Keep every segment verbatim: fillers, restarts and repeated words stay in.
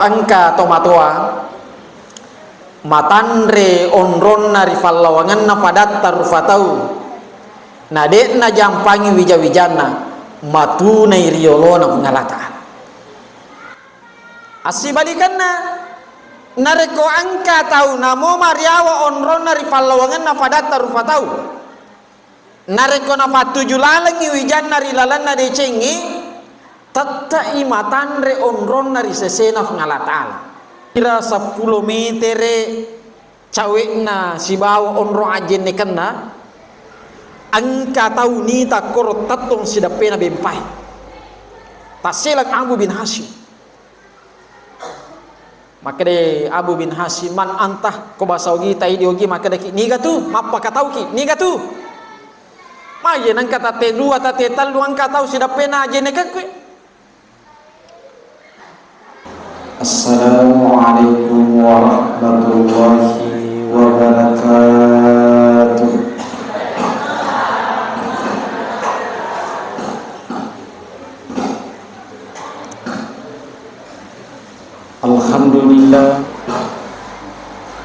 Engka tomatoa matanre onronna ri fallawangenna padatta rufa tau, na de'na jampangi wija-wijanna, matunai ri yolona Puang Allah Ta'ala. Assibalikenna, narekko engka tau namo mariawa onronna ri fallawangenna padatta rufa tau, narekko napattuju lalengngi wijanna ri lalenna decengnge, tette'i matanre onronna ri sesena Puang Allah Ta'ala. Kira seppulo metere cawe'na sibawa onrong ajjennekenna, engka tau nita koro tettong sideppena bempae. Tasseleng Abu bin Hasyim. Makkeda Abu bin Hasyim, "Man anta?" Ko basa Ogi, taidi Ogi, makkedaki, "Niga tu?" Mappakatauki, "Niga tu?" Maje nengka tate dua, tate tellu, engka tau sideppena ajennekekku. Assalamualaikum warahmatullahi wabarakatuh. Alhamdulillah.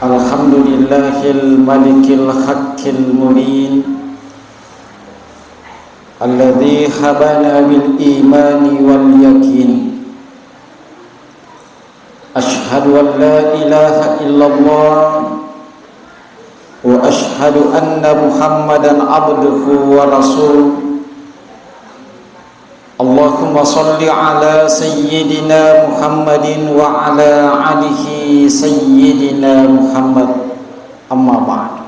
Alhamdulillahil malikil haqqil mubin. Alladzi habana bil imani wal yakin. Asyhadu an la ilaha illallah wa asyhadu anna Muhammadan abduhu wa rasuluh. Allahumma salli ala sayyidina Muhammadin wa ala alihi sayyidina Muhammad. Amma ba'du.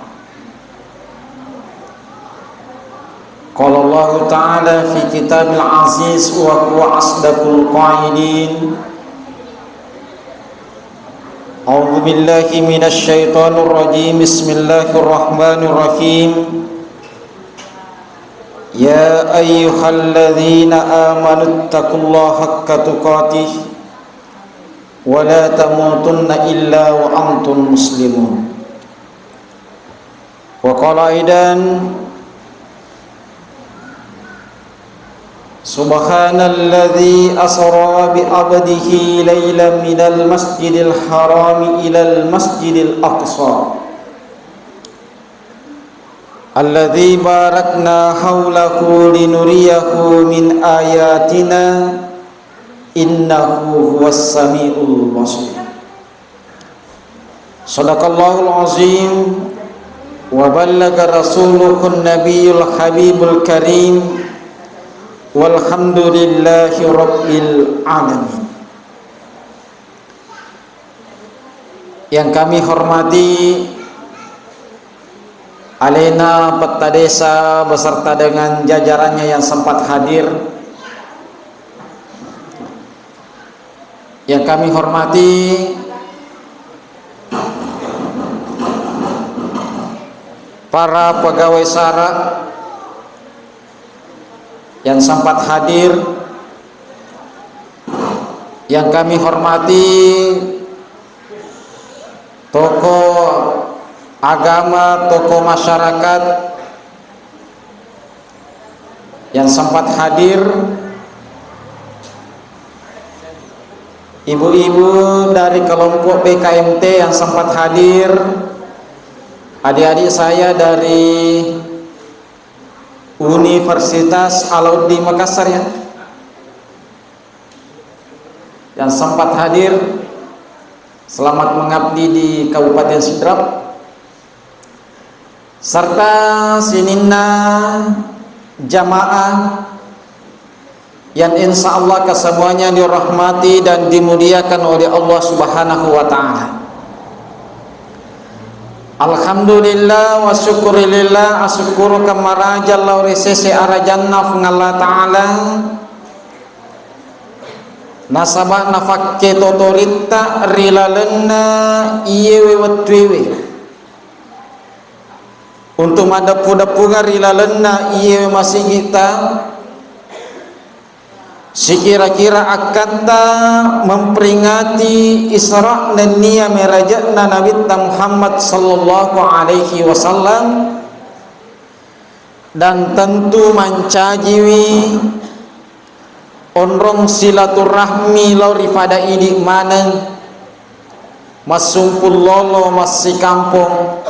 Qala Allahu ta'ala fi kitabil aziz wa huwa asdaqul qailin. A'udzu billahi minasy syaithanir rajim. Bismillahirrahmanirrahim. Ya ayyuhalladzina amanu taqullaha haqqa tuqatih wa la tamutunna illa wa antum muslimun. Wa qala aidan, subhanalladzi asra bi abdihi lailan minal masjidil harami ilal masjidil aqsa alladzi barakna haulahu linuriyahu min ayatina innahu huwas samiul basir. Sadaqallahul azim wa ballaga rasuluhun nabiyul habibul karim, walhamdulillahi rabbil alamin. Yang kami hormati Alena Petta Desa beserta dengan jajarannya yang sempat hadir, yang kami hormati para pegawai sara yang sempat hadir, yang kami hormati tokoh agama, tokoh masyarakat yang sempat hadir, ibu-ibu dari kelompok B K M T yang sempat hadir, adik-adik saya dari Universitas Alauddin Makassar, ya, yang sempat hadir, selamat mengabdi di Kabupaten Sidrap, serta sininna jamaah yang insya Allah kesemuanya dirahmati dan dimuliakan oleh Allah Subhanahu wa Ta'ala. Alhamdulillah wa syukurillah, asyukuruka maraja lao ri sese arajanna Puang Allah Ta'ala, nasaba nafakke totoritta ri lalenna iyewe wettuewe untuk maddeppu-deppungeng ri lalenna iyewe masigitta, sikira-kira akkatta memperingati Isra nennia Meraje'na Nabitta Muhammad sallallahu alaihi wasallam, dan tentu mancajiwi onrong silaturahmi lao ri pada idi maneng, Massumpung lolo massikampong,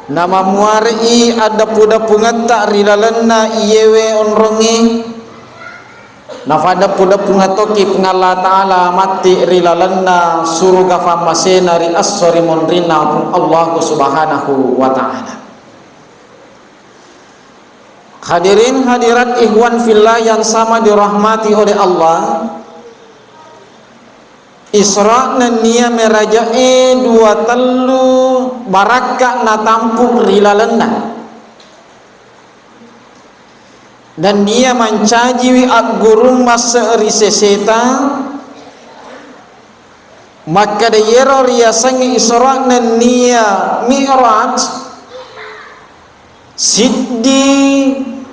namamuare'i addeppu-deppungetta ri lalenna iyewe onrongnge, nafaddeppu-deppungeng tokki Puang Allah Ta'ala matti ri lalenna suruga fammasena ri esso ri monrinna Puang Allahu Subhanahu wa Ta'ala. Hadirin hadirat ikhwan fillah yang sama dirahmati oleh Allah, Isra nennia Mirajae dua tellu barakka natampu ri lalenna. Dan nia mancajiwi aggurung masse ri seseta, makkeda yero riasengnge Isra nennia Mi'raj, siddi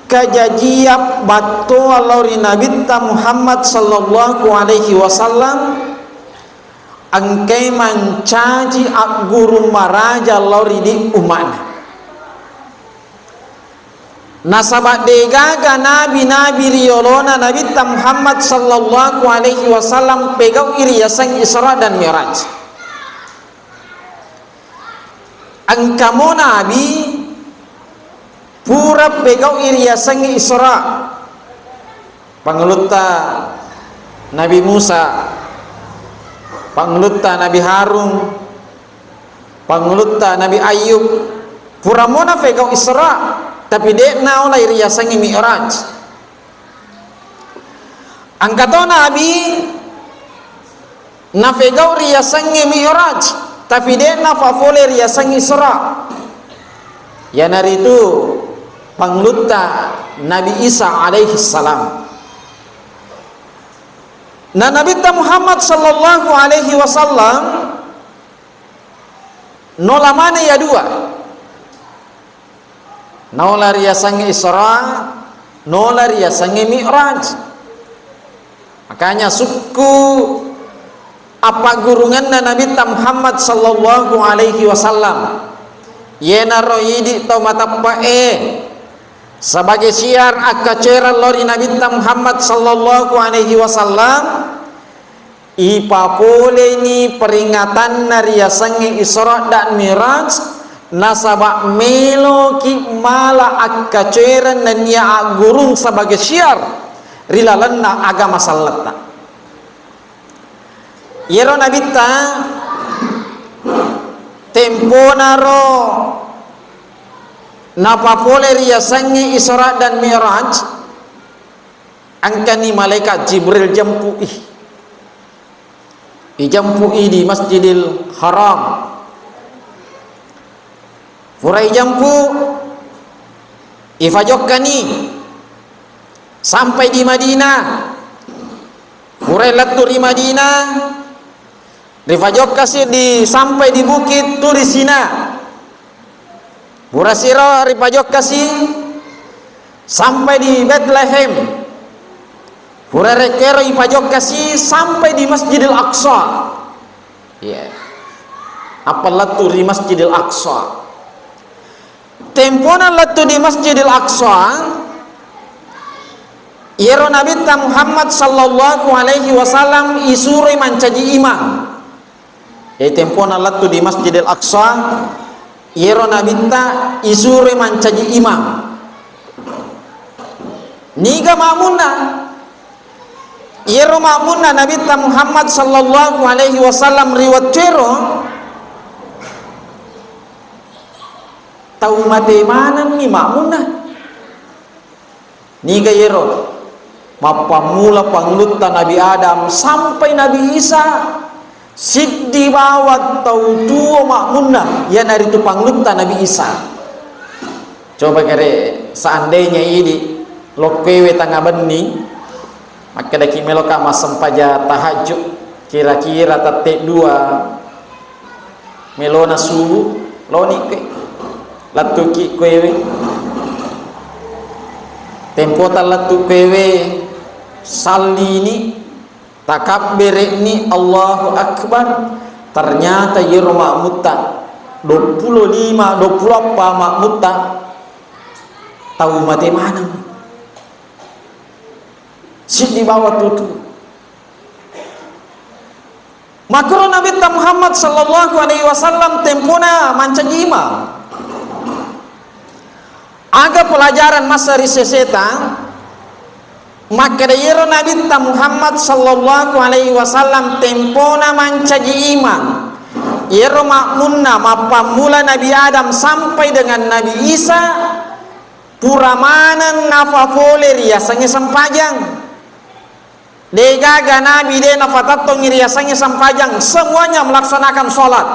kajajiang battoa lao ri Nabitta Muhammad sallallahu alaihi wasallam, engkai mancaji aggurung maraja lao ri di umma'na. Nasaba degaga nabi-nabi ri yolona Nabitta Muhammad sallallahu alaihi wasallam pegau'i riaseng Isra dan Mi'raj. Engkamo nabi pura pegau'i riasengnge Isra. Pangulutta Nabi Musa, pangulutta Nabi Harun, pangulutta Nabi Ayub, puramo napegau Isra, tapi de naolai riasengnge Mi'raj. Engkato nabi napegau riasengnge Mi'raj, tapi de nafafole riaseng Isra. Iyanaritu pangulutta Nabi Isa alaihi salam. Na Nabitta Muhammad sallallahu alaihi wasallam nola maneng iya dua. Nola riasengnge Isra, nola riasengnge Mi'raj. Makanya sukku appaggurungenna Nabitta Muhammad sallallahu alaihi wasallam, iyanaro idi tau mateppe'e sebagai syiar akkacoereng lao ri Nabitta Muhammad sallallahu alaihi wasallam, ipapoleni peringatanna riasengnge Isra dan Mi'raj, nasaba meloki mala akkacoereng nennia aggurung sebagai syiar ri lalenna agama selletta. Iyaro Nabitta temponaro napapole riasengnge Isra dan Mi'raj, engkani malaikat Jibril jempu'i. Ijempu'i di Masjidil Haram. Pura ijempu, ifajokkani sampai di Madinah. Pura lettu ri Madinah, rifajokkasi di, sampai di Bukit Turi Sina. Purasiro ripajokkasi sampai di Betlehem. Pura rekkero ipajokkasi sampai di Masjidil Aqsa. Iya. Apa lettu ri Masjidil Aqsa. Tempona lettu di Masjidil Aqsa, iyaro Nabitta Muhammad sallallahu alaihi wasallam isuroi mancaji imang. Jadi tempona lettu di Masjidil Aqsa, iyaro Nabitta isuroi mancaji imang. Niga makmunna? Iyaro makmunna Nabitta Muhammad sallallahu alaihi wasallam ri wettuero, tau mate manenni makmunna. Niga iyaro? Mappammula pangulutta Nabi Adam sampai Nabi Isa, siddi bawang tau tuo makmunna, iyanaritu pangulutta Nabi Isa. Coba kere, seandainya idi lokkoewe tanga benni, makkedaki meloka massempajang tahajud, kira-kira tette dua, melona subuh, loni ke. Lettuki koewe. Tempota lettu koewe, sallini, takabbere'ni, Allahu Akbar. Ternyata iyaro makmutta, duappulo lima, duappulo eppa makmutta, tau mate maneng. Siddi bawang tutu. Makkuro Nabitta Muhammad sallallahu alaihi wasallam tempona mancaji imang. Aga pelajaran masa ri seseta, makkeda iyaro Nabitta Muhammad sallallahu alaihi wasallam tempona mancaji imang, iyaro makmunna mappammula Nabi Adam sampai dengan Nabi Isa, pura maneng nafafole riasengnge sempajang. Degaga nabi de nafatettongi riasengnge sempajang, semuanya melaksanakan sholat.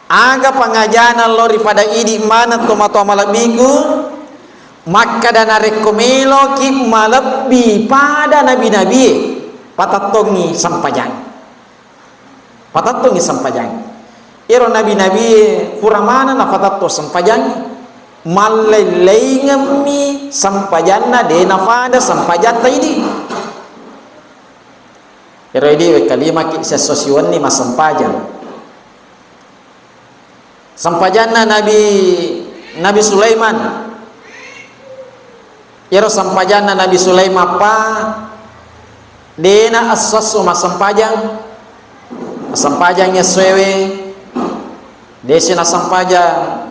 Aga pangajana lo ri pada idi maneng tomatoa malebbiku, makkeda narekko meloki malebbi pada nabi-nabie, patettongi sempajang. Patettongi sempajang. Ero nabi-nabie pura maneng napatettong sempajang, mallailaingemmi sempajanna de nafada sempajatta idi. Ero idi wekkalimaki siesso siwenni massempajang. Sempajanna Nabi, Nabi Sulaiman. Iyaro sempajanna Nabi Sulaiman pa, dena esso-esso massempajang. Massempajang essoewe, desi nassempajang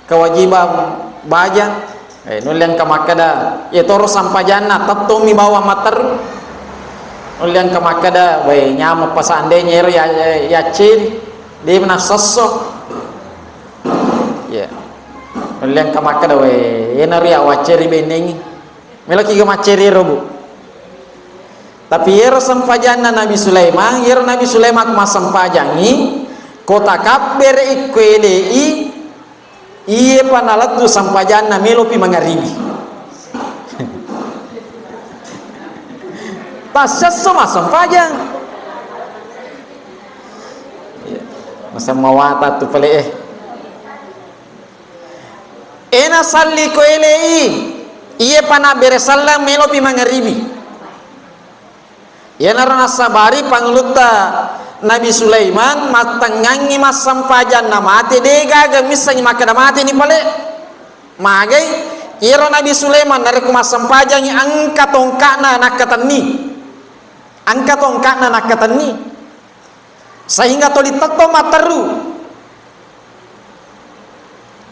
kewajiban baja. Eh, nulle engka makkeda, iya toro sempajanna, tettongmi bawang matteru. Nulle engka makkeda, weh, nyameng pa seandainya ero ya, ya, yacciri, de nassesso. Iya. Nulle engka makkeda, weh, enaro ya wacciri bennengngi. Meloki ga macciri ero, Bu. Tapi ero sempajanna Nabi Sulaiman, ero Nabi Sulaiman ko massempajangi, ko takabbere ikko elei, Iye pa nalettu sempajanna melopi mangaribi. Tassesso massempajang. Iya. Masa mawata tu pale eh. Ena salli ko elei, iye pa nabbere sallang melopi mangaribi. Iyanaro nassabari pangulutta Nabi Sulaiman, mattengngangngi massempajanna mate, de gaga missengngi makkeda mateni pale. Magai, iyaro Nabi Sulaiman narekko massempajangngi engka tongka'na nakkatenni. Engka tongka'na nakkatenni. Sehingga toli tettong matteru.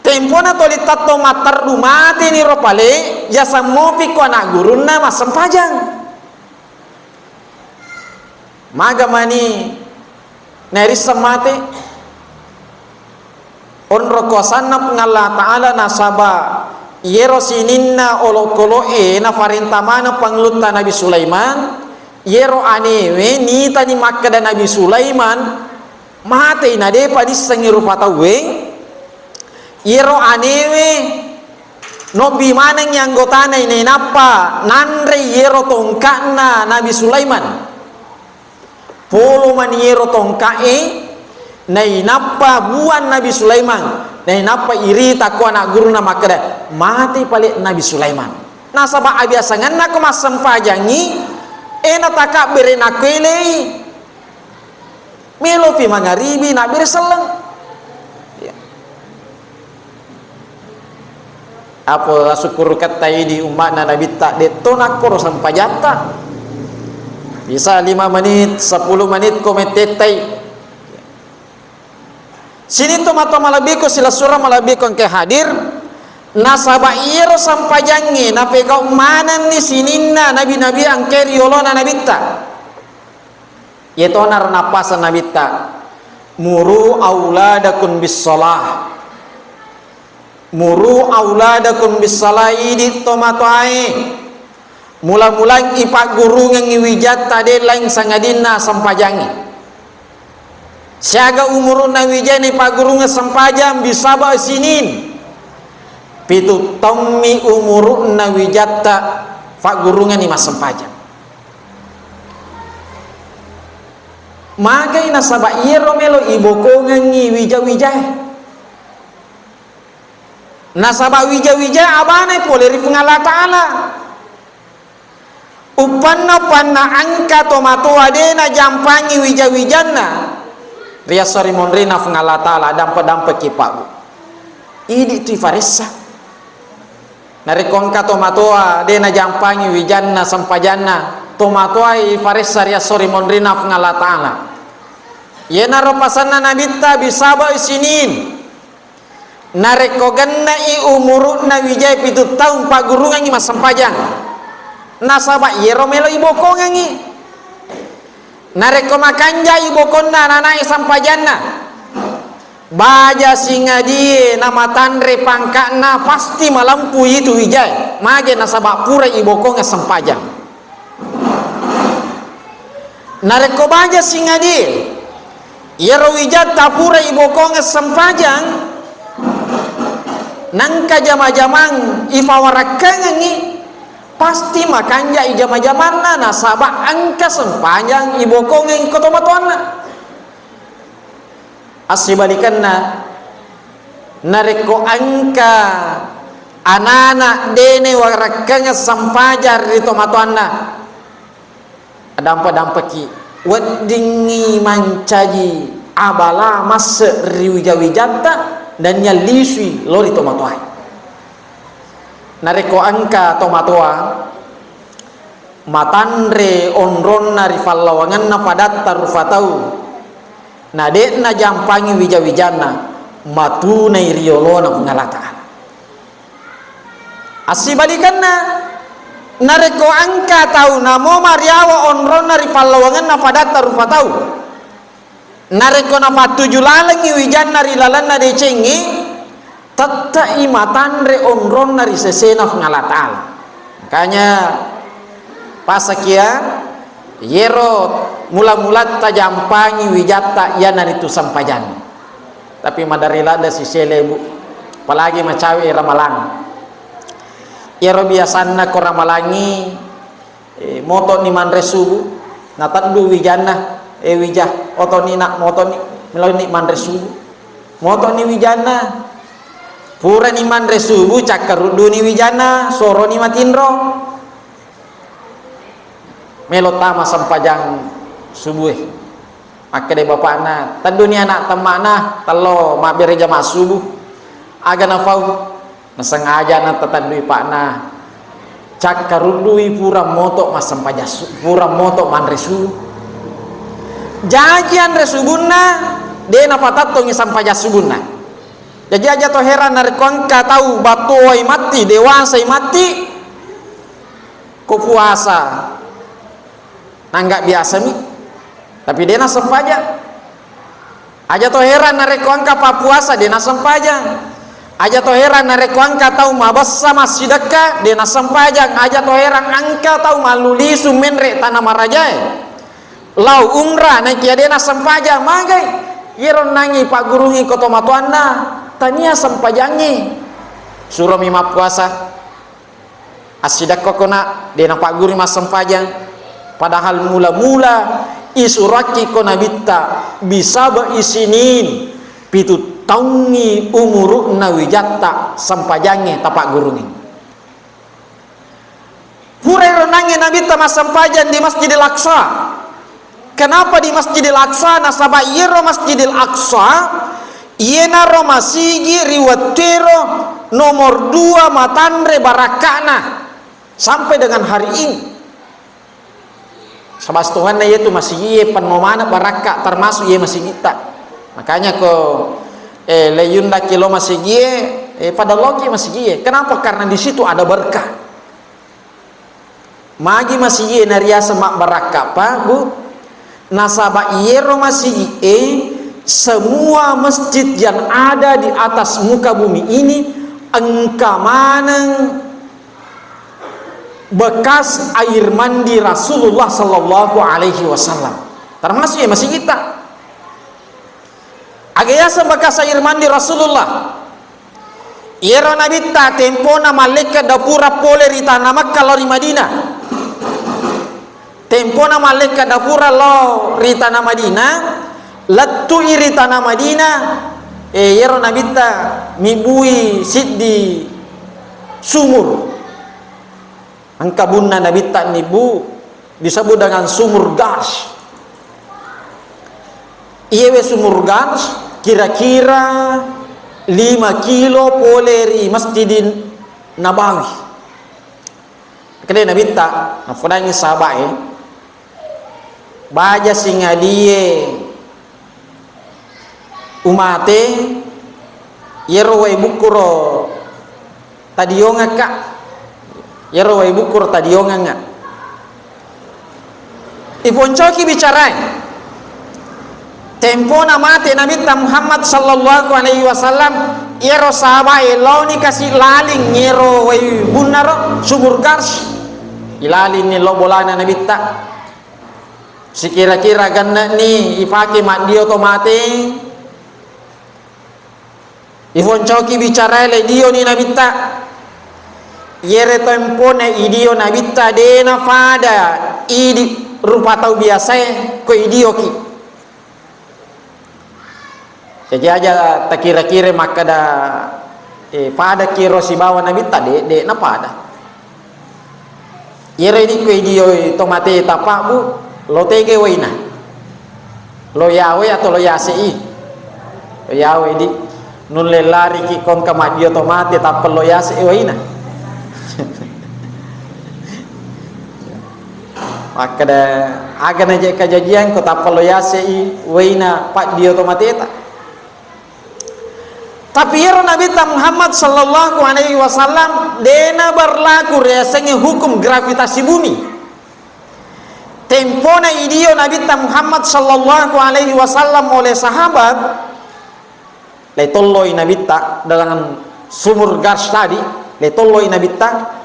Tempona toli tettong matteru mateni ro pale, yaseng mopi ko anak gurunna massempajang. Maga mani nairisseng mate? Onro kuasanna Puang Allah Ta'ala, nasaba iyero sininna olokolo'e nafarenta maneng pangulutta Nabi Sulaiman, iyero anewe nitani makkeda Nabi Sulaiman, matei na depa nissengngi rupa tauwe, iyero anewe nobbi manengngi anggotana, nainappa nanrei iyero tongka'na Nabi Sulaiman. Polo mani iyero tongka'e, nainappa buang Nabi Sulaiman, nainappa irita ko anak guruna makkeda, matei pale Nabi Sulaiman. Nasaba abiasangenna ko massempajangngi, ena takabbere nakko elei. Melopi mangaribi nabbere selleng. Ya. Apa asukkuruketta idi umma'na Nabitta, detto nakkoro sempajatta. Bisa lima menit, sepuluh menit ko mettettai. Sining tomatoa malebbiku silessureng malebbiku engke hadir, nasaba iyero sempajangnge napegau manenni sininna nabi-nabi engke ri yolona Nabitta. Iyatonaro nappaseng Nabitta, "Muru auladakum bis-shalah." Muru auladakum bis-shalah, idi tomatoae. Mula-mulang ipaggurungengngi wijatta de laing sangadinna sempajangngi. Siaga umuru'na wijae naipaggurungeng sempajang, bisaba sinin. Pitu taummi umuru'na wijatta faggurungenni massempajang. Magai nasaba iyaro melo ibokongengngi wija-wijae. Nasaba wija-wija abana pole ri Puang Allah Ta'ala. Uppanna-uppanna engka tomatoa de najampangi wija-wijanna, riasso ri monrinna Puang Allah Ta'ala, dampe-dampeki pabbu. Idi tu ifaressa. Narekko engka tomatoa de najampangi wijanna sempajanna, tomatoae ifaressa ri esso ri monrinna Puang Allah Ta'ala. Iyanaro pasanna Nabitta, bisaba' sinin. Narekko genne'i umuru'na wijae pitu taung, paggurungengngi massempajang. Nasaba' iyero melo ibokongengngi. Narekko makanjai bokonna anana'e sempajanna, baja singadie namatanre pangka'na, pasti malempu itu wijae. Mage nasaba' pura ibokongeng sempajang. Narekko baja singadie, iyaro wijatta pura ibokongeng sempajang, nangka jama-jamang ifawarakkangengngi, pasti makanjai jama-jamanna, nasaba' engka sempajang ibokongeng ko tomatoanna. Assibalikenna, narekko engka anana' de' nawarakkangengngi sempajang ri tomatoanna, dampa-dampaki weddingngi mancaji abala masse' ri wija-wijatta nennia lisui lao ri tomatoae. Narekko engka tomatoa matanre onronna ri fallawangenna padatta rupa tau, na de' najampangi wija-wijanna, matunai ri yolona Puang Allah Ta'ala. Assibalikenna, narekko engka tau namo mariawa onronna ri fallawangenna padatta rupa tau, narekko napattuju lalengngi wijanna ri lalenna decengnge, tette'i matanre onronna ri sesena Puang Allah Ta'ala. Makanya, pasakia, iyero mula-mulatta jampangi wijatta, iyanaritu sempajang. Tapi maderri ladde sisele, Bu. Apalagi macawe Ramalang. Iyero biasanna ko Ramalangngi, eh, moto'ni manre subuh, nateddu wijanna, eh, wija, oto'ni nak, moto'ni, melo'ni manre subuh. Moto'ni wijanna, purani manre subuh, cakkarudduni wijanna, soroni matinro. Melo tama sempajang subuh e. Makkeda bapakna, "Tedduni anak temma'na, tello mabbere jama subuh." Aga nafau? Nasengaja nateteddui pakna. Cakkaruddui pura moto massempajang su-, pura moto manre subuh. Jaji anre subunna, de napatettongi sempajang subunna. Jaji aja to heran narekko engka tau battuai matti, dewasai matti, ko puasa. Nangga biasami, tapi de nassempajang. Aja to heran narekko engka pappuasa, de nassempajang. Aja to heran narekko engka tau mabessa massidekka, de nassempajang. Aja to heran engka tau mallu lisu menre tana marajae lao umrah, naikia de nassempajang, magai? Iyero nangi paggurungi ko tomatoanna, tania sempajangnge. Suromi mappuasa. Assidakkoko na, de napagguri massempajang. Padahal mula-mula isurakki ko nabitta, bisaba isinin, pitu taungngi umuru'na wijatta, sempajangnge tapaggurungi. Pura ero nangnge nabitta massempajang di Masjidil Aqsa. Kenapa di Masjidil Aqsa? Nasaba iyero Masjidil Aqsa, iyenaro masigi ri wettuero nomor dua matanre barakka'na sampai dengan hari ini. Saba setuhanna iyetu masigie penno maneng barakka, termasuk iye masigitta. Makanya ko, eh, le yundaki lo masigie, eh, pada loki masigie. Kenapa? Karena di situ ada berkah. Magi masigie nariaseng mabbarakka, Pak, Bu? Nasaba iyero masigie, semua masjid yang ada di atas muka bumi ini engka maneng bekas air mandi Rasulullah sallallahu alaihi wasallam. Termasuk ya masigitta. Aga yaseng bekas air mandi Rasulullah? Iyero nabitta tempona mallekke dapura pole ri tana Makkah lao ri Madinah. Tempona mallekke dapura lao ri tana Madinah, lettui ri tana Madinah, eh, iyero nabitta mibui siddi sumur. Engka bunna nabitta nibbu, disebut dengan sumur Gars. Iyewe sumur Gars kira-kira lima kilo pole ri Masjidin Nabawi. Kede nabitta, napodangi sahabae, Baja singalie umate, iyero wai bukkuro tadiongekka, iyero wai bukkuro tadiongengnga. Iponcoki bicarae. Tempona mate Nabitta Muhammad sallallahu alaihi wasallam, iyero sahabae laoni kasi laling iyero wai bunnaro, Sumur Gars. Ilalinni lao bolana Nabitta. Sikira-kira genne'ni ifake maddio to mate, ifoncoki bicarae, le dioni Nabitta. Iyere tempona idio Nabitta, de nafada idi rupa tau biasae ko idioki. Jaji aja takira-kira makkeda, eh, padaki ro sibawa Nabitta, de, de napada. Iyero idi ko idio to mate tapabbu, lo tege waina. Lo yawe atau lo yase i? Lo yawe idi. Nulle lariki kongka maddio to mate tappa lo yase i waina. Makkeda, aga naje kajajiang ko tappa lo yase i waina paddio to mateta. Tapi iyaro Nabitta Muhammad sallallahu alaihi wasallam dena berlaku riasengnge hukum gravitasi bumi. Tempona idio Nabitta Muhammad sallallahu alaihi wasallam oleh sahabat, le tolloi Nabitta dalam sumur Gars tadi, le tolloi Nabitta,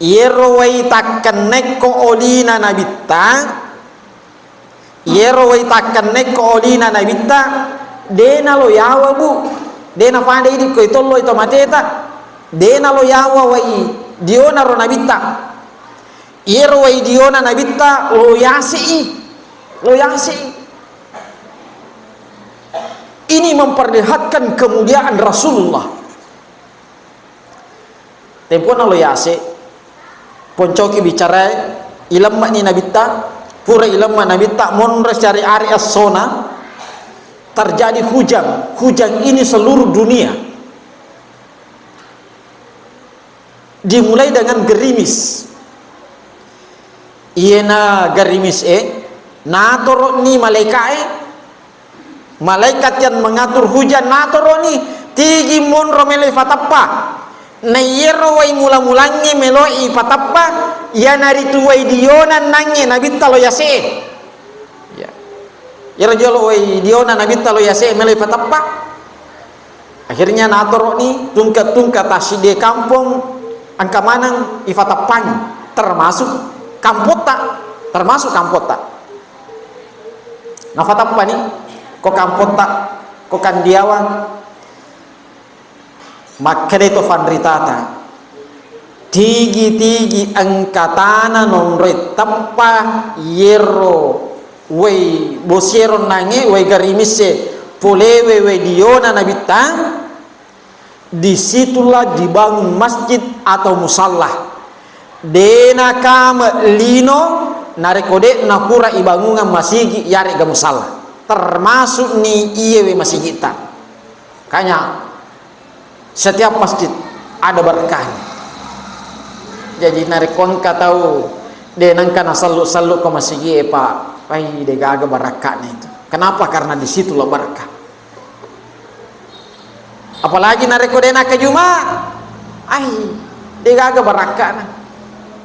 iyero wai takkennekko olina Nabitta, Iyero wai takkennekko olina Nabitta, de nalo yawa, Bu. De nafada idi ko itolloi to mateta. De nalo yawa wai diona ro Nabitta. Iyero wai diona Nabitta lo yasei. Lo yasei. Ini memperlihatkan kemuliaan Rasulullah. Tempona lo yase, poncoki bicarae, ilemme'ni Nabitta, pura ilemme' Nabitta, monro siari-ari essona, terjadi hujan. Hujan ini seluruh dunia. Dimulai dengan gerimis. Iyena gerimis e, natoro'ni malaika'e, Malaikat yang mengatur hujan natoroni, tigi monro melo ifatappa. Na iyero wai mula-mulangnge melo ipatappa, iyanaritu wai diona nangnge Nabitta lo yase. Ya. Iyero jolo wai diona Nabitta lo yase melo ipatappa. Akhirnya natoroni tungka-tungka tassidie kampong engka maneng ifatappangi, termasuk kampotta, termasuk kampotta. Nafatappani, ko kampotta, ko kandiawa, makkeda to fanritata, tigi-tigi engka tana nonroi tappa yero wai bosiero nangnge, wai garimisse polewe wai diona Nabitta, Di situlah dibangun masjid atau musalla. Dena kame lino narekko de napura ibangungang masigi yarega musalla. Termasuk ni iyewe masigitta. Kanya setiap masjid ada berkahnya. Jadi narekko engka tau de nengka nasellu-sellu ko masigi e, Pak, pai de gaga barakka'na itu. Kenapa? Karena di situlah berkah. Apalagi narekko de nakkajuma, ai, de gaga barakka'na.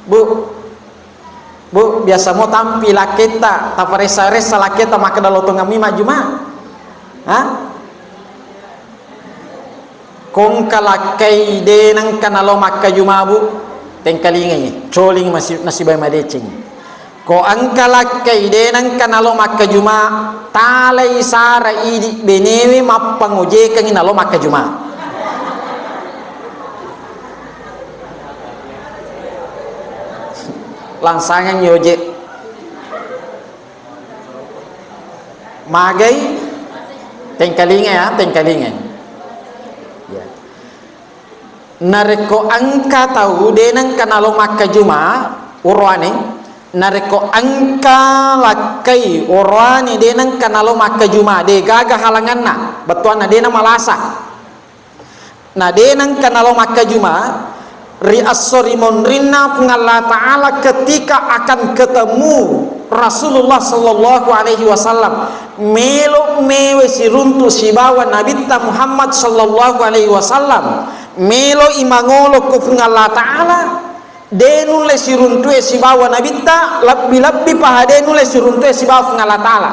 Bu, Bu, biasa mo tampi lakketta, taparessa-ressa lakketta makkeda lotongemmi majjuma. Ha? Kongka lakkai de nengka nalo makkajuma, Bu, tengkalingai, coling masi-, nasibai madeceng. Ko engka lakkai de nengka nalo makkajuma, talai sara idi benewe mappangojekengngi nalo makkajuma. Langsangengngi oje. Magai? Tengkalinga ya, tengkalinga. Ya. Narekko engka tau de nengka nalo makkajuma, oroane, narekko engka lakkai oroane de nengka nalo makkajuma, de gaga halanganna, bettuanna de namalasa. Na de nengka nalo makkajuma, ri esso rimonrinna Puang Allah Ta'ala ketika akan ketemu Rasulullah sallallahu alaihi wasallam, melo mewe siruntu sibawa Nabitta Muhammad sallallahu alaihi wasallam, melo imangolo ko Puang Allah Ta'ala, de nulle siruntue sibawa Nabitta, lebbi-lebbi paha de nulle siruntue sibawa Puang Allah Ta'ala.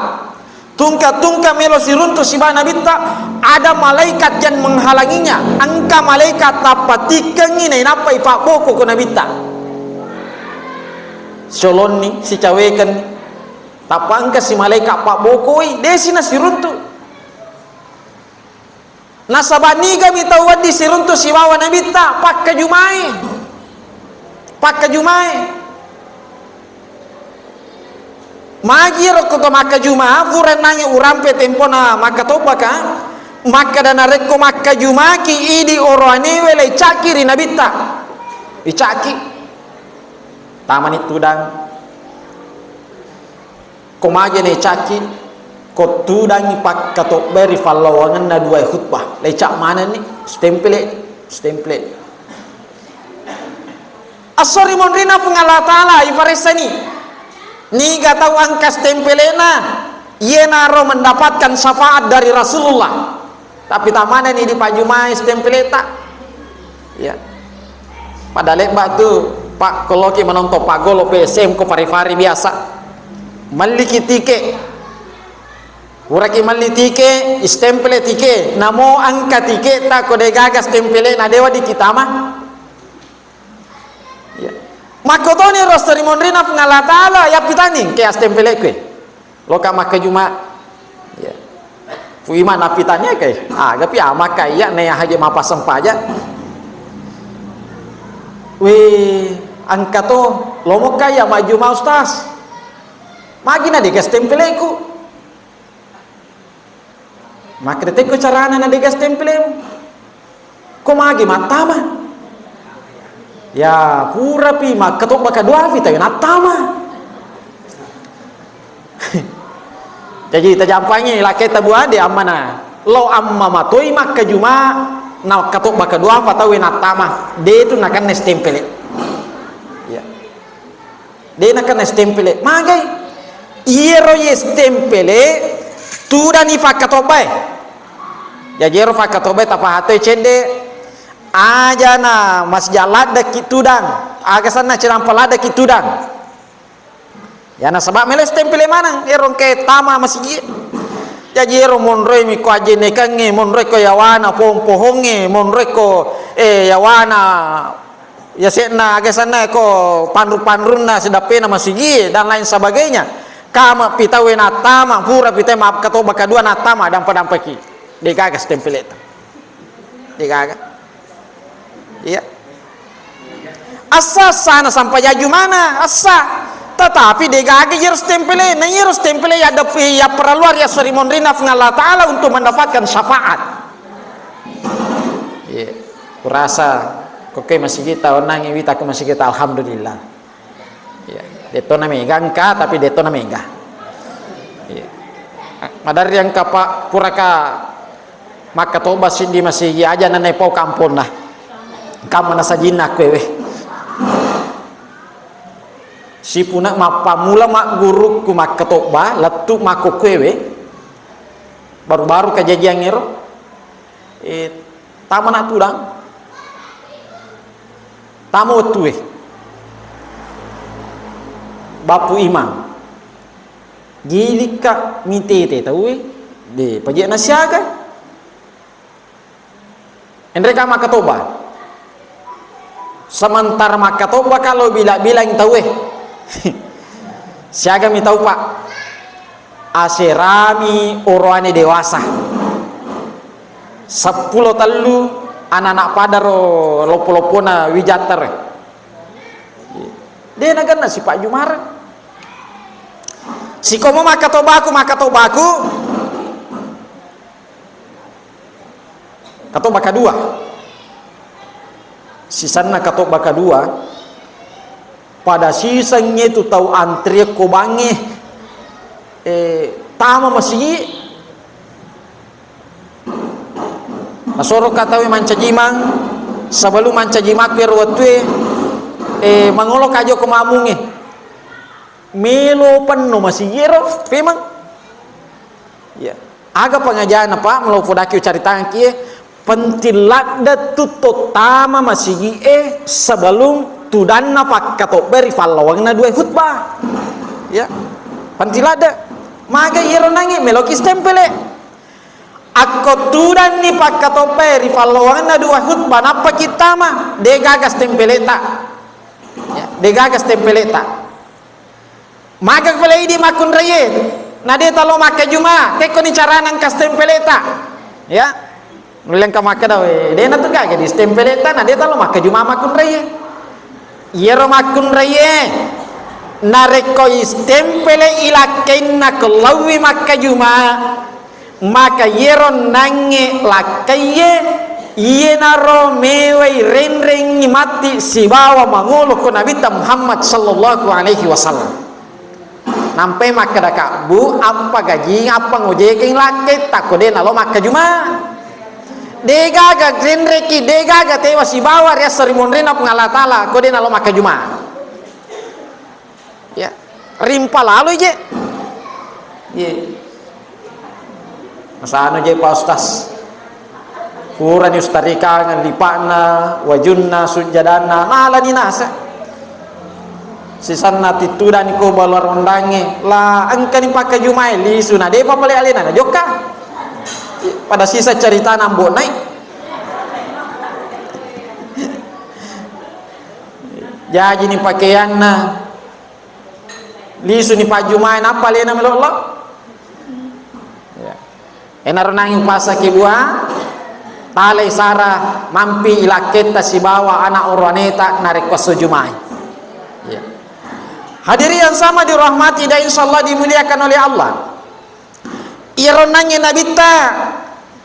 Tungka-tungka melo siruntu sibawa Nabitta, ada malaikat yang menghalanginya. Engka malaikat tappatikkengi nainappa ipabboko ko Nabitta. Siolonni, sicawekenni. Tappa engka si malaikat pabbokoi, desi nasiruntu. Nasaba nigami tau wedding siruntu sibawa Nabitta, pakkajumai. Pakkajumai. Magi ero ko to makkajuma, pura nangi urampe tempona makkatobbaka, makkada narekko makkajumaki idi oroanewe, le icakki ri Nabitta. Icakki. Tamani tudang. Ko magi naicakki, ko tudangi pakkatobbae ri fallawangenna duae khutbah. Laicak manenni, stempele, stempele. Esso ri monrina Puang Allah Ta'ala ifaressani. Niga tau engka stempelena, iyenaro mendapatkan syafaat dari Rasulullah. Tapi tamanenni dipajumai stempeleta. Ya. Pada lebba tu, Pak, ko loki menonton Pak Golo P S M ko fari-fari biasa. Melliki tike. Puraki melli tike, istempele tike. Namo engka tiketa ko degaga stempele na dewa dikitama. Ya. Makkotoni ro seri monrina Puang Allah Ta'ala, ya pitani, ke astempele kue. Loka makkajuma. Ya. Puima napitani kai. Ah, gapi amakka iya ne haje mapaseng paja. Weh, engka to, lomo kaya majuma Ustaz. Magi na dega stempeleku. Makkedai, "Tekko carana na dega stempelemu? Ko magi mattama?" Ya, purapi makkatobba kaduafi, tapi nattama. Jaji, tajampangi lakkaita buade ammana. Lo amma matoi makkajuma, na makkatobba kaduafa tauwe nattama. De tu nakenna stempele. Ya. De nakenna stempele. Magai? Iyero ye stempele tudani fakkatobbae. Jaji ero fakkatobbae tapahatoi cedde. Aja na masija laddeki tudang. Aga sanna cirampa laddeki tudang. Ya nasaba melo stempele maneng ero engke tama masigi. Jaji ero monroi mi ko ajennekengnge, monroi ko yawana pohong-pohongnge, monroi ko, eh, yawana yase'na aga senna ko panru-panrunna sidappena masigi dan lain sebagainya. Kama pitawe nattama, pura pitawe makkatobba kadua nattama, dampa-dampaki. Degaga stempeleta. Degaga. Iya. Assa, assa na sampajaju mana? Assa. Tetapi degaga jero stempele, na iyero stempele ya depi ya perlu ya seri monrina Puang Allah Ta'ala untuk mendapatkan syafaat. Iya. Kurasa koke masigi ta onangi wita ko masigi ta, alhamdulillah. Iya. Detto na mega engka, tapi detto na mega. Iya. Madarri engka pa puraka makkatobba siddi masigi aja nanai pau kamponna. Engka mana sajinna kuewe. Sipuna mappamula maggurukku makkatobba, lettu makkokkoewe. Baru-baru kejadian ero. Eh, tama na tudang. Tama wettue. Bappu Imang. Gilikka mitete tauwe. De, paje na siaga. Enreka makkatobba. Sementara makkatobba kalau bila-bilang tauwe. Siagami tau, Pak. Aserami oroane dewasa. Seppulo tellu anak-anak padaro loppo-loppona wijattare. De nagenna sipajumara. Sikomo makkatobbaku, makkatobbaku. Katobba kadua. Sisenna katobba kadua, pada sisengnge tu tau antri ko bangnge, eh, tama masigi. Nasoro ka tauwe mancaji mang, sebelum mancaji makku ero wettue, eh, mangolo ka joko mamungnge. Melo penno masigi ero, memang. Ya. Aga pangajana, Pak, melo podaki ucaritangki e, penting ladde tu tottama masigi e sebelum tudanna pakkatobba ri fallawangna dua khutbah. Ya. Penting ladde. Maga iyero nangi meloki stempele. Akko tudanni pakkatobba e ri fallawangna dua khutbah, nappa kittama, de gaga stempeleta. Ya, de gaga stempeleta. Maga pale idi makkunraie, na de talo makkajuma, tekkoni carana engka stempeleta. Ya. Nulle engka makkeda, "We, de na tu gaga di stempeleta, na de talo makkajuma makkunraie." Iyero makkunraie, narekko istempele ilakkainna ko lauwi makkajuma, maka iyero nangnge lakkaiye, iyenaro mewai renrengngi matti sibawa mangolo ko Nabitta Muhammad sallallahu alaihi wasallam. Nampai makkeda kabbu, "Appa gajing, appa ngojekeng lakkaitta ko de nalo makkajuma?" De gaga renreki, de gaga tewa sibawa riasseng ri monrena Puang Allah Taala ko de nalo makkajuma. Ya, rimpa lalo je. Ye. Masano je Pak Ustaz. Purani ustarikangeng lipa'na, wajunna, sujjadanna, nalani nasa. Sisanna tittudani ko bala rondangnge, la engkani pakkajumai lisu na depa pale alena na jokka. Pada sisa caritana ambo nai. Jajini pakeanna, lisuni pajjumai, nappa alena melo lo. Ya. Enaro nangi upasaki bua, talai sara mampi ilakketta sibawa ana oroaneta narekko esso jumai. Ya. Hadirin yang sama dirahmati dan insyaallah dimuliakan oleh Allah. Iyaro nangnge Nabitta,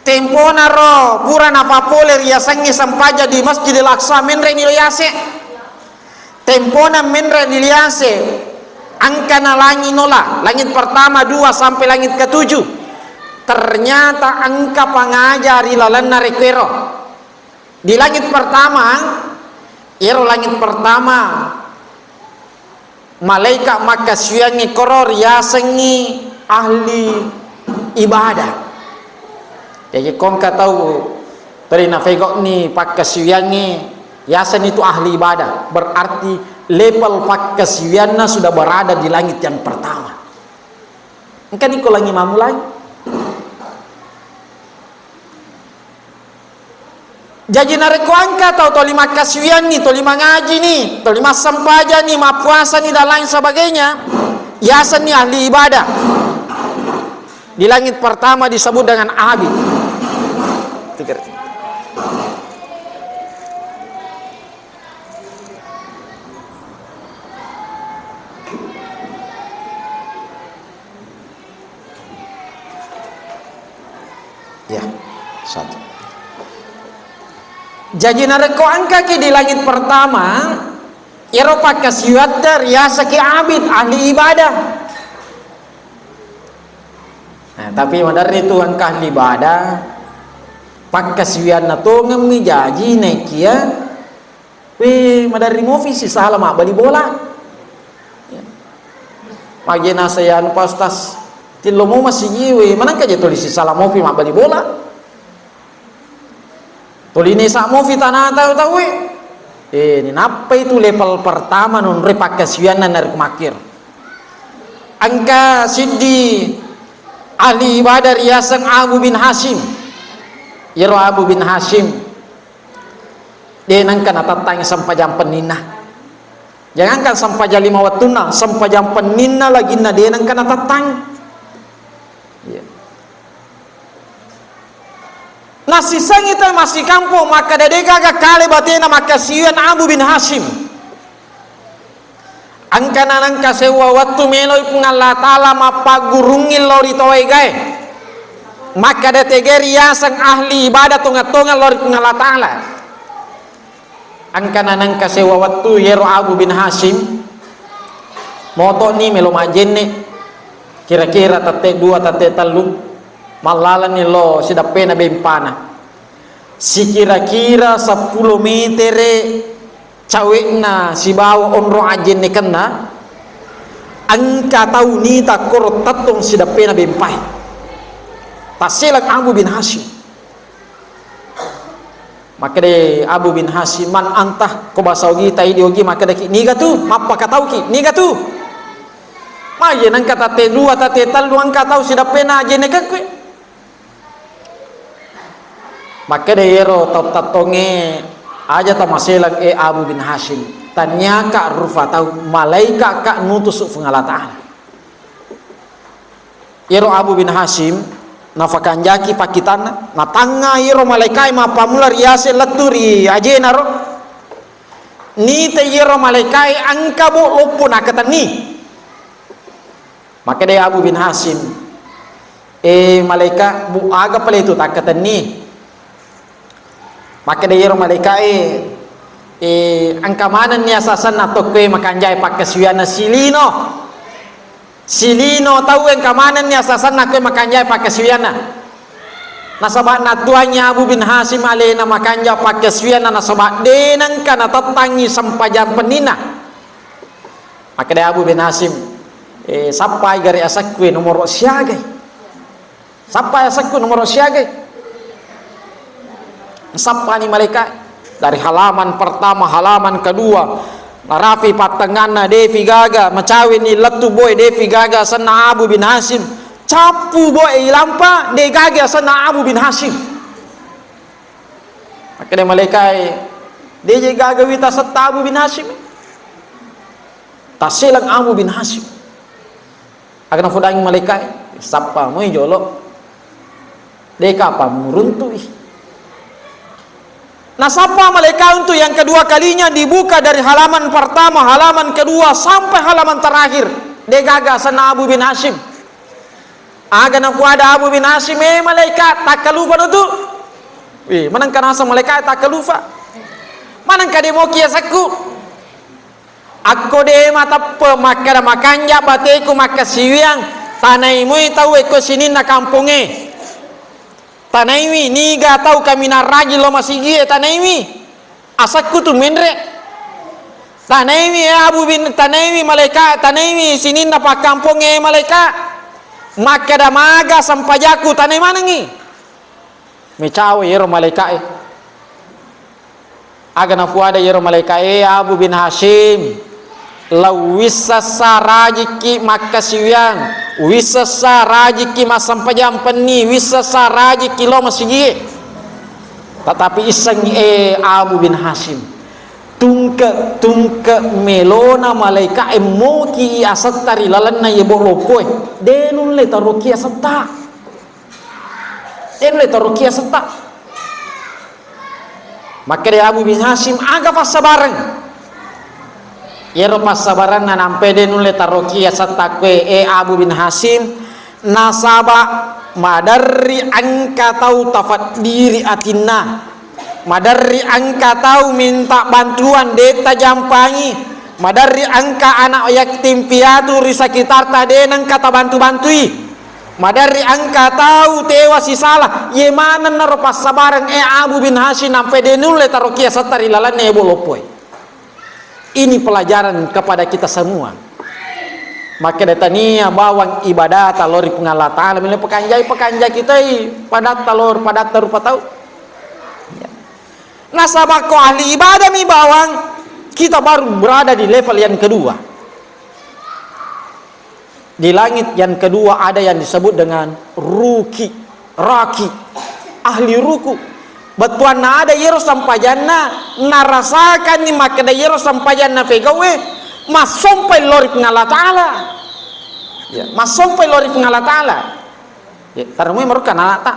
tempona ro pura napapole riasengnge sempajang di Masjidil Aqsa, menre ni lo yase. Tempona menre ni lo yase, engkana langi nola, langit pertama, dua, sampai langit ketujuh. Ternyata engka pangaja ri lalenna rekko ero. Di langit pertama, ero langit pertama, malaika makkasiwiangnge koro riasengngi ahli ibadah. Jaji, ko engka tau tuli nafegokni pakkasiwiangnge, yasenni tu ahli ibadah, berarti level pakkasiwianna sudah berada di langit yang pertama. Engkani ko langi mammulai. Jaji, narekko engka tau toli makkasiwianni, toli mangajini, toli massempajani, mappuasani, dan lain sebagainya, yasenni ahli ibadah. Di langit pertama disebut dengan abid. Ya, satu. Jaji, narekko engkaki di langit pertama, ero pakkasiwiatta riasaki abid, ahli ibadah. Nah, tapi maderri tu engka ahli ibadah, pakkasiwianna tongemmi jaji naekia, we, maderri mofi sisala mabbali bola. Ya. Magi naseng anu, Pak Ustaz, tillo mo masigi, we, manengka je tuli sisala mofi mabbali bola. Tuli nesa mofi tanata tauwe. Eh, ninappai tu level pertama nonroi pakkasiwianna narekko makkiro. Engka siddi ahli ibadah riaseng Abu bin Hasyim. Iyaro Abu bin Hasyim, de nengka natattangi sempajang penninna. Jangankan sempajang lima wettunna, sempajang penninna laginna de nengka natattangi. Iya. Nassisengngi tau massikampong makkeda, de gaga kale batena makkasiwiang Abu bin Hasyim. Engkana nengka sewwa wettu meloi Puang Allah Taala mappaggurungngi lao ri tau egae. Makkeda tege riaseng ahli ibadah tongeng-tongeng lao ri Puang Allah Taala. Engkana nengka sewwa wettu yero Abu bin Hasyim, moto'ni melo majjenne, kira-kira tette dua, tette tellu, mallalenni lo sideppena bempana. Sikira-kira seppulo metere cawe'na sibawa onrong ajjennekenna, Engka tau nita koro tettong sideppena bempae. Tasseleng Abu bin Hasyim. Makkeda Abu bin Hasyim, "Man anta?" Ko basa Ogi, ta idi Ogi, makkedaki, "Niga tu? Mappakatauki? Niga tu?" Maje nengka tate dua, tate tellu, engka tau sideppena ajennekekku. Makkeda iyaro tau tettongnge, "Aja tamaseleng, e Abu bin Hasyim. Tanniaka rufa tau, malaika'ka nutusu Puang Allah Ta'ala." Iyaro Abu bin Hasyim nafakanjaki pakkitanna, natangnga iyaro malaika'e mappammula ri yase lettu ri ajenaro. Nita iyaro malaika'e engka bo loppo nakatenni. Makkeda Abu bin Hasyim, "E malaika, bu aga pale tu takkatenni?" Makkeda iyaro malaika'e, "E, engka manenni asasenna tokkoe makanjae pakkasiwianna silino. Silino tau engka manenni asasenna koe makanjae pakkasiwianna." Nasaba nattuangi Abu bin Hasyim alena makanja pakkasiwianna, nasaba de nengka natettangi sempajang penninna. Makkeda Abu bin Hasyim, "E, sappai gare asekku e nomoro siagai. Sappai asekku nomoro siagai." Sappani malaika dari halaman pertama, halaman kedua, narapi pattenganna, defi gaga, macaweni lettu boe, defi gaga asenna Abu bin Hasyim. Cappu boe ilampa, de gaga asenna Abu bin Hasyim. Makkeda malaikae, "De je gaga wita setta Abu bin Hasyim. Tasseleng Abu bin Hasyim." Aga nafodangi malaikae, "Sappa moi jolo. De kapang muruntu'i." Nasappa malaika untuk yang kedua kalinya, dibuka dari halaman pertama, halaman kedua, sampai halaman terakhir. De gaga asenna Abu bin Hasyim. Aga nafuada Abu bin Hasyim, "E malaika, takkalupa no tu?" Wih, manengka naseng malaika takkalupa. "Manengka de moki asekku?" "Akko de mateppe makkeda makanja bateku makkasiwiang, tanai moi tau ekko sininna kampongnge. Tanaiwi niga tau kaminang rajin lo masigie, tanaiwi. Asekku tu menre. Tanaiwi, e Abu bin, tanaiwi malaika, tanaiwi sininna pakkampongnge malaika. Makkeda maga sempajakku, tanai manengngi." Mecawe iyaro malaikae. Aga nafuada iyaro malaikae, "E Abu bin Hasyim, lau wissessa rajikki makkasiwiang, wissessa rajikki massempajang penni, wissessa rajikki lo masigie. Tatapi issengngi, e Abu bin Hasyim, tungke-tungke melona malaikae moki asetta ri lalenna iye bo loppoe. De nulle taroki asetta." Elo taroki asetta. Makkeda Abu bin Hasyim, "Aga passabareng?" Iyaro passabarenna nampe de nulle taroki asetta koe, e Abu bin Hasyim, nasaba maderri engka tau tafeddiri atinna. Maderri engka tau minta bantuan, de tajampangi. Maderri engka anak yatim piatu ri sekitarta, de nengka tabantu-bantui. Maderri engka tau tewa sisala. Ye manennaro passabareng, e Abu bin Hasyim, nampe de nulle tarokia setta ri lalenna ebo loppoe. Ini pelajaran kepada kita semua. Makkeda tania bawang ibadata lao ri Puang Allah Ta'ala, melo pakanjai, pakanjai kitai padatta lao, padatta rupa tau. Ya. Nasaba ko ahli ibadah mi bawang, kita baru berada di level yang kedua. Di langit yang kedua ada yang disebut dengan ruki, raki, ahli ruku. Bettuanna ada iyaro sempajanna, narasakanni makkeda iyaro sempajanna pegaue, massompai lao ri Puang Allah Ta'ala. Ya, massompai lao ri Puang Allah Ta'ala. Ya, tarumoi marukka anana'ta.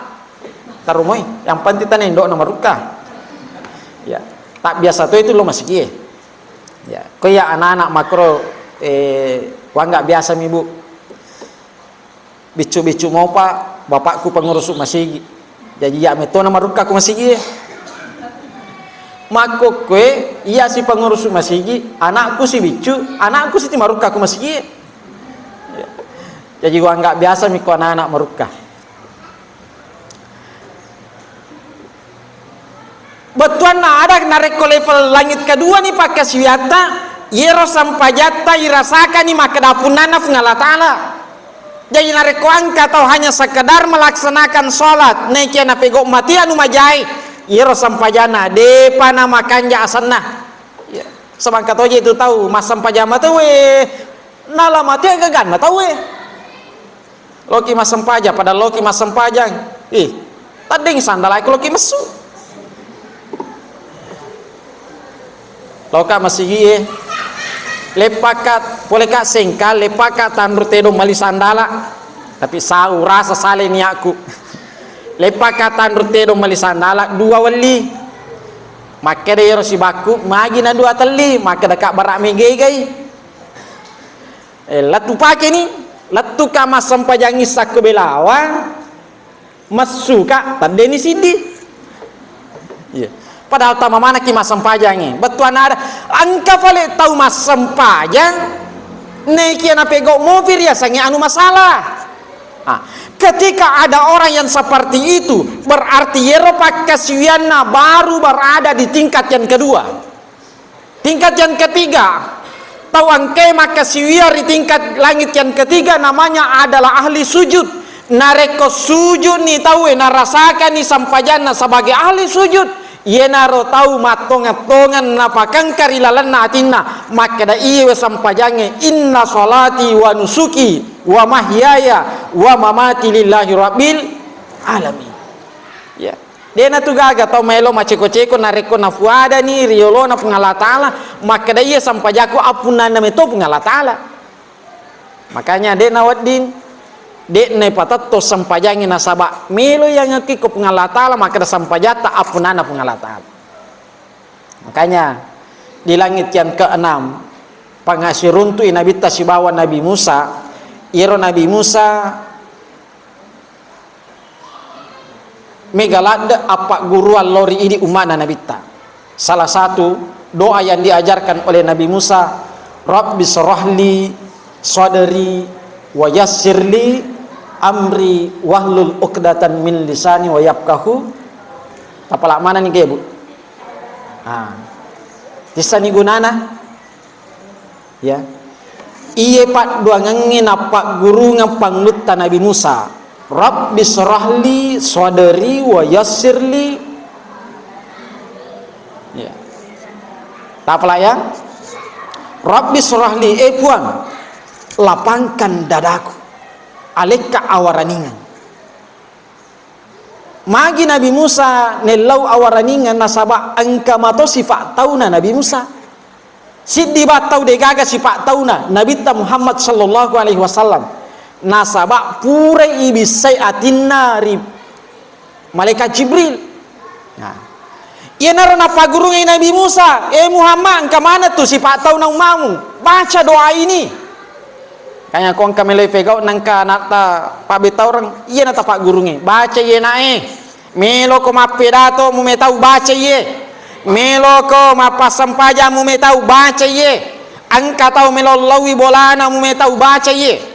Tarumoi, yang penting tana indo'na marukka. Ya, tak biasa to itu lo masigie. Ya, ko iya anak-anak makro, eh, wangga biasa mi, Bu. Biccu-biccu mopa, bapakku pengurus masigi. Jadi iya metona marukka ku masigi. Makkokkoe, iya si pengurus masigi, anakku si biccu, anakku si marukka ku masigi. Ya. Jadi wangga biasa mi ko anak-anak marukka. Bettuanna ada narekko level langit kedua ni pakkasiwiatta, Iyaro sempajatta irasakani makkeda appunnanna Puang Allah Ta'ala. Jadi narekko engka tau hanya sekedar melaksanakan sholat, naikia napegau mati anu majae, iyaro sempajanna depa namakanja asenna. Ya, sebangka toje itu tau massempajang matowe, nala mati gaganna tauwe. Loki massempajang, pada loki massempajang. Ih, teddeng sandalaku loki messu. Loka masigi e. Leppaka, poleka sengka, leppaka tanru tedong mali sandala. Tapi sau rasa sale niaku. Leppaka tanru tedong mali sandala, dua welli. Makkeda ero sibakku, magi na dua telli, makkeda ka bara megegai. Eh, lettu pakeni, lettuka massempajangi sakko belawa, messuka teddeni siddi. Iya. Padahal tama manaki massempajangi. Bettuanna ada, engka pale tau massempajang, nekia napegau mopi riasangi anu masalah. Ah, ketika ada orang yang seperti itu, berarti yero pakkasiwianna baru berada di tingkat yang kedua. Tingkat yang ketiga, tau engkae makkasiwia ri tingkat langit yang ketiga namanya adalah ahli sujud. Narekko sujudni tauwe, narasakani sampajanna sebagai ahli sujud, iyanaro tau mattongeng-tongeng napakengka ri lalenna atinna, makkeda iyewe sampajangnge, "Inna salati wa nusuki wa mahyaya wa mamati lillahi rabbil alamin." Ya. De'na tu gaga tau maelo maceko-ceko narekko nafuadani ri yolona Puang Allah Ta'ala, makkeda iya sampajakku appunnanna meto Puang Allah Ta'ala. Makanya de'na wedding, de'na patetto sampajangi nasaba melo yangekki ko Puang Allah Ta'ala, makkeda sampajatta appunnanna Puang Allah Ta'ala. Makanya di langit yang keenam, pangasiruntui Nabitta sibawa Nabi Musa, iyaro Nabi Musa mega ladde appagguruan lao ri idi umma'na Nabitta. Salah satu doa yang diajarkan oleh Nabi Musa, "Rabbi syrahli sadri wa yassirli amri wahlul uqdatan min lisani wa yafqahu." Tapala manani kebu. Ah. Tissani gunana? Ya. Iye padduangengnge nappaggurungeng pangulutta Nabi Musa. Rabbi syrahli sadri wa yassirli. Ya. Tapala ya. Rabbi syrahli, eh Puang, lapangkan dadaku. Alekka awaraningeng. Magi Nabi Musa nellau awaraningeng nasaba engka mato sifa tauna Nabi Musa. Siddi ba tau degaga sifa tauna Nabitta Muhammad sallallahu alaihi wasallam. Nasaba purai ibissai atinna ri malaikat Jibril. Nah. Iyanaro nappagurungi Nabi Musa, "Eh Muhammad, engka maneng tu sifa tauna ummamu. Baca doa ini." Kanya ko engka meloi pegau nengka anatta pabbetaureng, iyana tapaggurungi. Baca iye nae. Meloko mappedato mumetau baca iye. Meloko mappassempajang mumetau baca iye. Engka tau melo lawi bolana mumetau baca iye.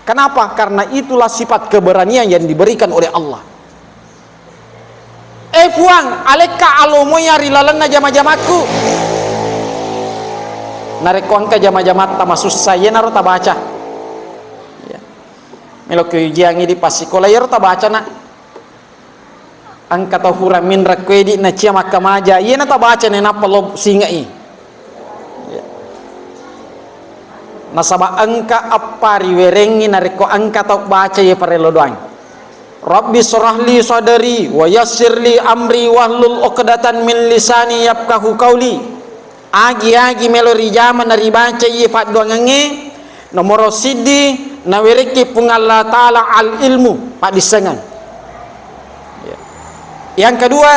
Kenapa? Karena itulah sifat keberanian yang diberikan oleh Allah. Eh Puang, alekka alomoya ri lalenna jama-jamakku. Narekko engka jama-jamatta masussa, iyanaro tabaca. Ya. Melokki ujiangngi di passikola, iyaro tabaca, Nak. Engka tau fura minreng ko edi nacia makkamaja, iyena tabaca nainappa lo singe'i. Ya. Nasaba engka eppa riwerengngi narekko engka tau baca iye parello doang. Rabbi syrahli sadri wa yassirli amri wahlul uqdatan min lisani yafqahu qauli. Agi-agi melo rijama naribaca iye paddoangengnge, nomoro siddi nawerekki Puang Allah Ta'ala al ilmu, paddissengeng. Ya. Yang kedua,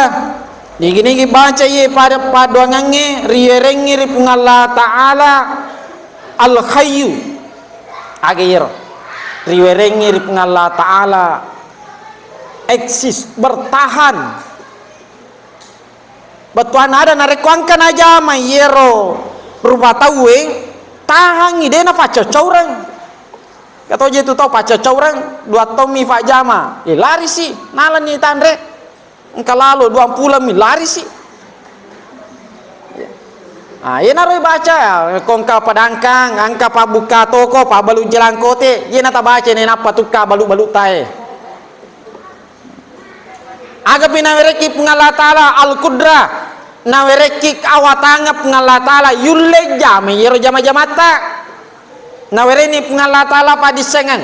nigi-nigi baca iye pada paddoangengnge riwerengngi ri Puang Allah Ta'ala al hayyu. Aga iyaro? Riwerengngi ri Puang Allah Ta'ala eksis, bertahan. Bettuanna ada narekko engka najama iyero rupa tauwe, tahangngi, de' napaccoccoreng. Katoje tu tau paccoccoreng, dua taung mi fajjama, eh, larisi, nalani tanre. Engka lalo dua pulang mi, larisi. Ya. Ah, iyanaro ibaca, ko engka padangkang, engka pabbukka toko, pabbalu jelangkote, iyana tabaca nainappa tukka balu-balu tae. Agapi nawerekki Puang Allah Ta'ala Al-Qudrah, nawerekki awatangeng Puang Allah Ta'ala yulle jama iyaro jama-jamatta. Nawerenni Puang Allah Ta'ala padissengeng,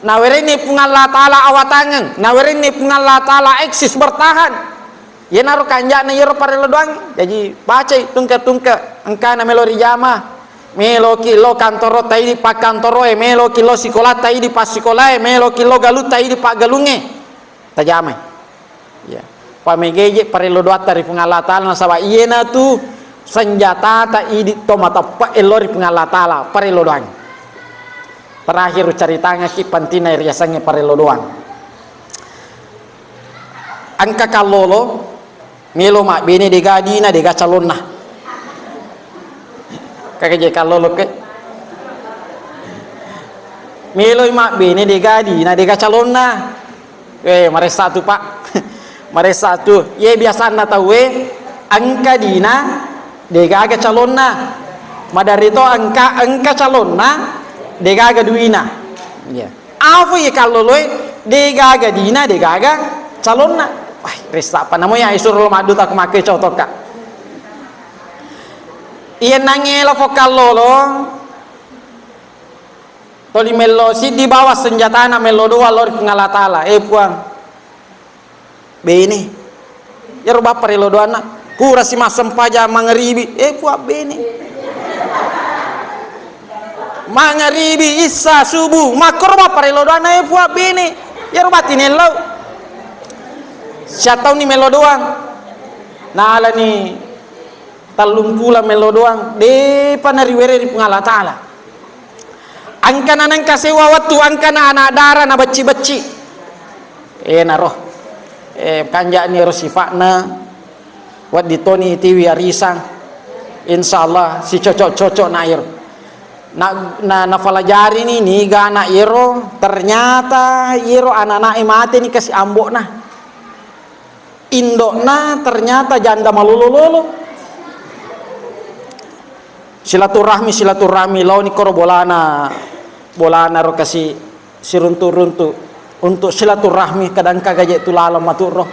nawerenni Puang Allah Ta'ala awatangeng, nawerenni Puang Allah Ta'ala eksis bertahan. Iyanaro kanja'na iyaro parello doang. Jaji bacai tungke-tungke engkana melo rijama. Meloki lo kantoro taidi pakkantoroe, meloki lo sikola taidi passikolae, meloki lo galu taidi paggalungnge. Tajamai. Ya. Pamegeje parello doatta ri Puang Allah Ta'ala nasaba iyanatu senjatata idi to mateppe'e lo ri Puang Allah Ta'ala, parello doang. Terakhir ucaritangekki pentingna riasengnge parello doang. Engka kallolo, melo mabbene dega dina, dega calonna. Kaka je kallolo ke. Melo mabbene dega dina, dega calonna. Eh, maressa tu, Pak. Maressa tu. Ye biasanna tauwe engka dina, degaga calonna. Maderri to engka, engka calonna, degaga duina. Iya. Afu ye kalloloe, degaga dina, degaga calonna. Wah, ressa apa namo ya isuro lo madduta ko makke cotokka. Iya nangela fo kallolo, toli mello siddi bawa senjatana mello doa lo ri Puang Allah Ta'ala. Eh, Puang, bene. Iyaro bappa ri lodoanna, pura si massempajang mangaribi, eh, Puang, bene. Mangaribi, issa, subuh, makkoro bappa ri lodoanna, eh, Puang, bene. Iyaro batti nellau. Siattaunni mello doang. Nalani tellumpulo mello doang, depa nariwere ri Puang Allah Ta'ala. Engkana nengka sewa wettu, engkana anak dara na becci-becci. Enaro. Eh, kanja'ni ero sifa'na, wedding toni tiwi arisang. Insya Allah, si cocok-cocok na ero. Na, na, nafalajari ni, niga anak ero, ternyata ero anak-anak e mate ni kasi ambo'na. Indo'na ternyata janda malolo-lolo. Silaturahmi, silaturahmi, laoni koro bolana, bolana ro kasi siruntu-runtu untuk silaturahmi, kadang kaga je tu laleng maturo.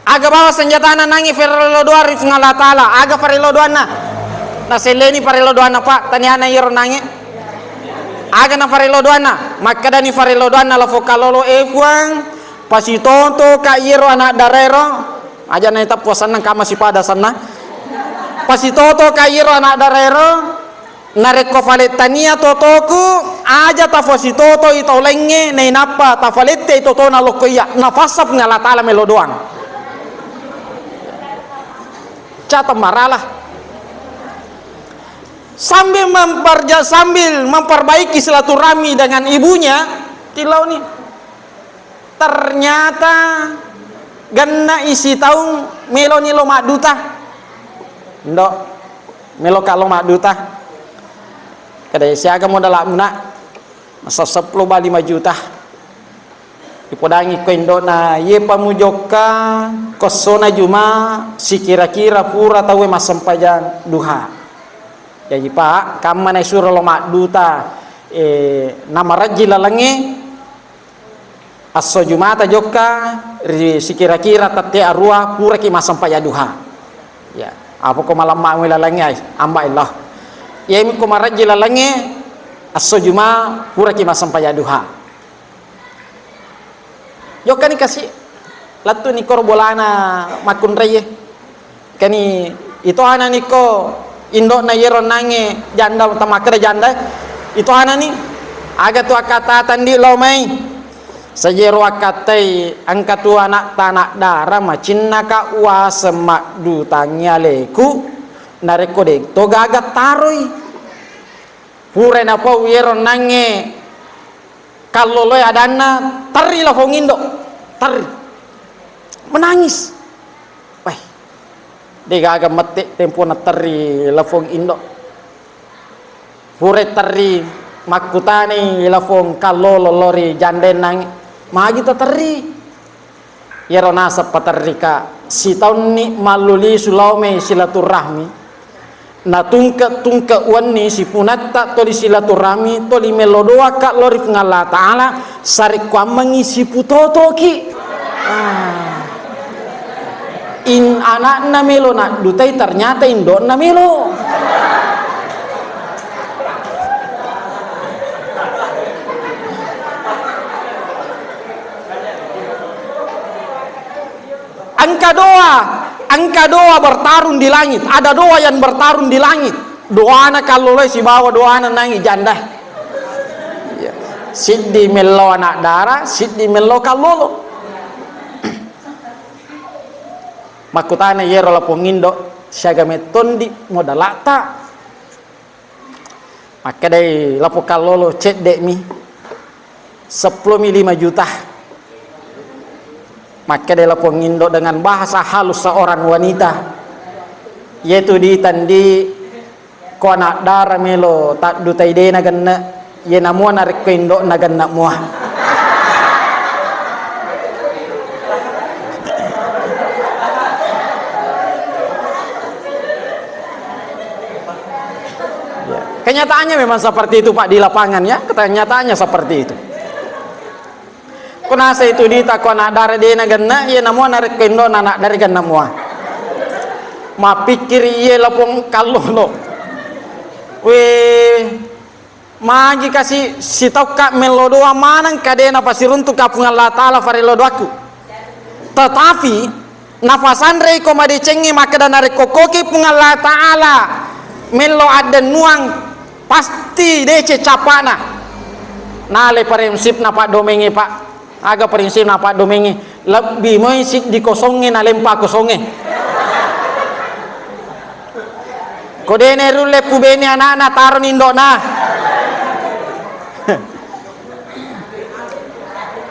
Aga bawa senjatana nangi farello doa ri Puang Allah Ta'ala, aga farello doanna? Naselleni farello doanna, Pak, taniana iyaro nangi. Aga na farello doanna? Makkadani farello doanna lafo kalolo, eh, Puang, pasitoto ka iyaro anak daraero, aja na teppo senna kama sipada senna. Pasitoto ka iyaro anak daraero, narekko falettania totoku, aja tafasitoto i tau laingnge, nainappa tafalette i totona lokko iya, nafassa Puang Allah Ta'ala melo doang. Cata marala. Sambil memperja-, sambil memperbaiki silaturahmi dengan ibunya, tilauni. Ternyata genna isi taung meloni lo madduta. Ndo, melo ka lo madduta. Kada siaga modal muna, masa seppulo ba lima juta. Dipodangi ko indona, ye pamujokka kossona juma sikira-kira pura tauwe massempajang duha. Jaji, Pak, kamma naisuro lo madduta, eh, namarajji lalengnge, Esso Jumata jokka ri sikira-kira tette arua puraki massempajang duha. Ya, apa ko malamma lalengnge ai, amba Allah. Iyami ko marajji lalengnge esso Juma puraki massempajang duha. Jokkani kasi lettu ni koro bolana makkunraie. Kani itoanani ko indo'na iyero nangnge janda, tamakkeda janda, itoanani, aga tu akkattata ndi lao mai. Sajero akkattai engka tu ana'ta anak dara macinnaka uaseng maddutangngi aleku, narekko de'to gaga taroi. Purai napau iyero nangnge kalloloe adanna, terri lafong indo, terri. Menangis. Wah, degaga mette tempona terri lafong indo. Purai terri, makkutanai lafong kallolo lori jandennang, magi to terri. Iyaro naseng paterrika, sitaunni mallulisu lao mai silaturahmi. Natungke-tungke wenni sipunetta toli silaturahmi, toli mello doaka lao ri Puang Allah Ta'ala, sarekkuammengngi siputotoki. Ah. In anakna melo naddutai, ternyata indokna melo. Engka doa, engka doa bertarung di langit. Ada doa yang bertarung di langit. Doana kalloloe sibawa doana nangi janda. Iya. Siddi mello anak dara, siddi mello kallolo. Makkutana yero lapong indo, siaga mettondi modalata. Makkedai lapong kallolo, "Cedde'mi, seppulomi lima juta." Makkedai lapong indo dengan bahasa halus seorang wanita, "Yetu ditandi ko anak dara melo taddutai dena genne, ye namua narekko indo'na genne mua." Ya. Kenyataannya memang seperti itu, Pak, di lapangan, ya. Kenyataannya seperti itu. Ko nasa itu dita ko anak dara dena genne, ye namua narekko indo'na anak dara genne mua. Mappikkiri iye lapong kallolo. We, magi kasi sitaukka mello doa maneng ka dena pasiruntu ka Puang Allah Ta'ala farello doakku. Tetapi, nafasanrei ko madecengnge makkeda, narekko koki Puang Allah Ta'ala mello addennuang, pasti deceng cappa'na. Nale prinsipna paddomengnge, Pak. Aga prinsipna paddomengnge? Lebbi moi siddi kosongnge nalempa kosongnge. Ko dene rulle pubene anakna, taroni indo'na.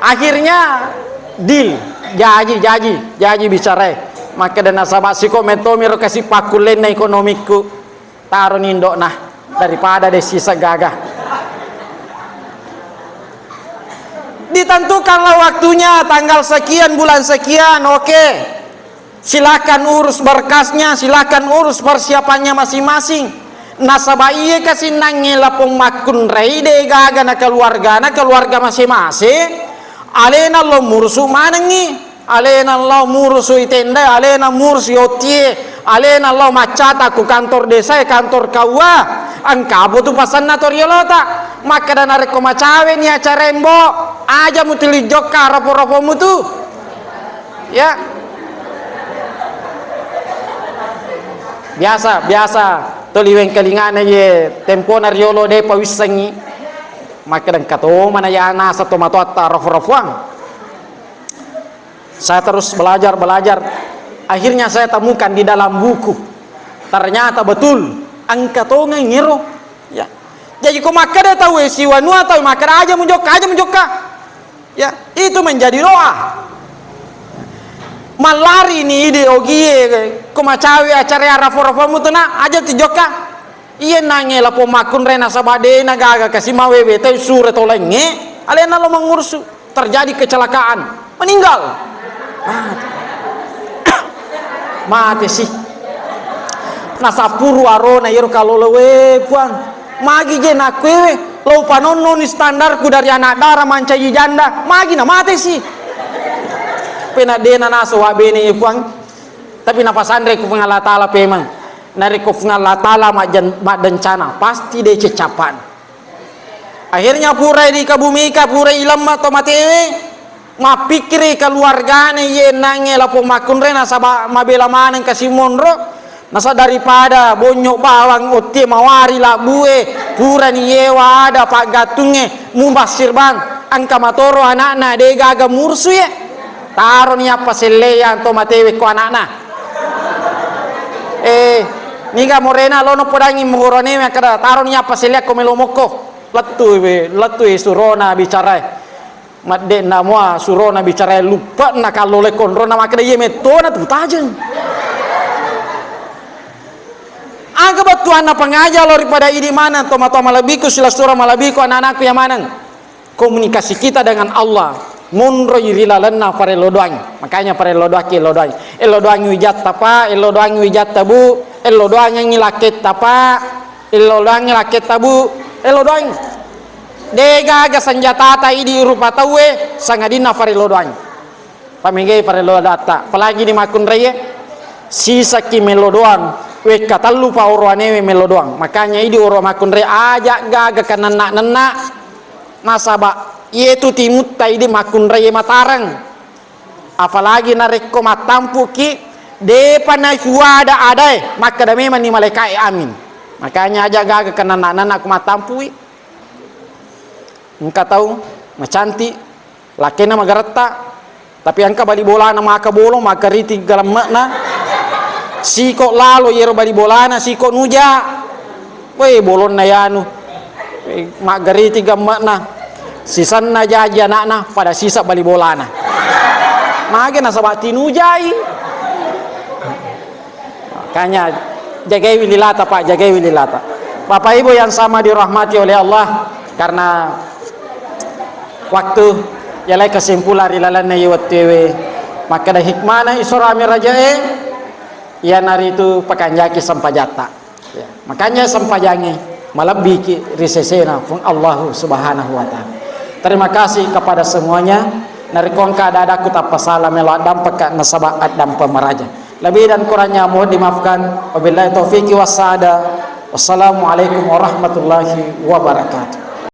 Akhirnya deal, jaji, jaji, jaji bicarae. Makkeda nasaba siko mettomi ro kasi pakkullenna ekonomikku, taroni indo'na daripada de sisa gaga. Ditentukanlah waktunya, tanggal sekian, bulan sekian, oke. Silakan urus berkasnya, silakan urus persiapannya masing-masing. Nasaba iye kasinnangnge lapong makkunrai de gaga na keluargana, keluarga masing-masing. Alena lo murusu manengngi, alena lo murusu i tenda, alena murusu i otie, alena lo maccata ku kantor desa e, kantor K U A. Engka apa tu pasanna to riolota. Makkeda narekko macawe ni acara embo, aja mutuli jokka ropo-ropomu tu. Ya. Biasa, biasa toli wengkalingana ye tempona riolo de pawissengi. Makkeda engka to mana ya nasa tomatoatta rofo-rofoang. Saya terus belajar, belajar. Akhirnya saya temukan di dalam buku. Ternyata betul, engka tongeng ero. Ya. Jadi ko makkeda tau e siwanua tau makkeda aja mujokka, aja mujokka. Ya, itu menjadi doa. Mallari ni ide ogie, ko macawe acara arafo-rafomu tu na, aja tu jokka. Iye nangnge lapong makkunrai nasaba dena gaga kasi mawewe tau sure tolengnge, alena lo mangursu, terjadi kecelakaan, meninggal. Mate. Mate si. Nasappuru arona iyaro kalolo, "We, Puang, magi je nakkuewe? Lo upanonnoni standarku dari anak dara mancaji janda, magi na mate si?" Pena dena naso wa bene ye, Puang. Tapi napasanre ku Puang Allah Taala pemeng. Narekko Puang Allah Taala majjan-, maddencana, pasti deceng cappa'na. Akhirnya purai dikabumika, purai ilemma to matewe, mappikkiri keluargana iye ennangnge lapong makkunrai nasaba mabela maneng kasi monro, nasa daripada bonnyok bawang ottie mawari labbue, purani yewa ada paggattungnge, mubassir bang, engka matoro anakna de gaga mursu ye. Taroni appa selleang to matewe ko anakna. Eh, niga morena lono podangi muhoronewe makkeda, "Taroni appa selleang ko melo mokko." Lettu, lettu surona bicarae. Madde'na mua surona bicarae, luppe'na kallolo konrona makkeda, "Iye mettona tu tajeng." Aga bettuanna pangaja lao ri pada idi maneng, tomatoa malebbiku, silessureng malebbiku, anak-anakku iya maneng. Komunikasi kita dengan Allah monroi ri lalenna parello doangngi. Makanya parello doakki, ello doangngi. Ello doangngi wijatta, Pak, ello doangngi wijatta, Bu. Ello doangengngi lakketta, Pak. Ello doangengngi lakketta, Bu. Ello doang. De gaga senjatata idi rupa tauwe, sangadinna farello doang. Pamegei farello doatta. Apalagi di makkunraie, sisakki mello doang. Wekka tellu pa oroanewe mello doang. Makanya idi oro makkunrai aja gaga kananna-nanna. Nasaba ietu timutta idi makkunraie matareng. Apalagi narekko mattampuki, depa naifuada adae, makkeda memanni malaikae amin. Makanya aja gaga kananna-nanna ku mattampui. Engka tau macanti, lakena magaretta, tapi engka bali bolana maka bolong, maka riti galemme'na. Siko lalo yero bali bolana, siko nuja. Woi, bolonna yanu. Eh, maggariti gamme'na. Sisenna jaji ana'na, pada sisa bali bolana. Mage nasaba tinujai. Makanya, jagaiwi lilata, Pak, jagaiwi lilata. Bapak Ibu yang sama dirahmati oleh Allah, karena waktu, yalai kesimpulan ri lalenna ye wettuewe, makkeda hikmana isora mirajae, iyanaritu pakanjaki sempajatta. Ya, makanya sempajangnge malebbiki ri sesena Puang Allahu Subhanahu wa Ta'ala. Terima kasih kepada semuanya. Narekko engka ada-adakku tappa sala, melo addampekka nasaba addampe maraja. Lebih dan kurangnya mohon dimaafkan. Wabillahi taufiqi wassaada. Wassalamualaikum warahmatullahi wabarakatuh.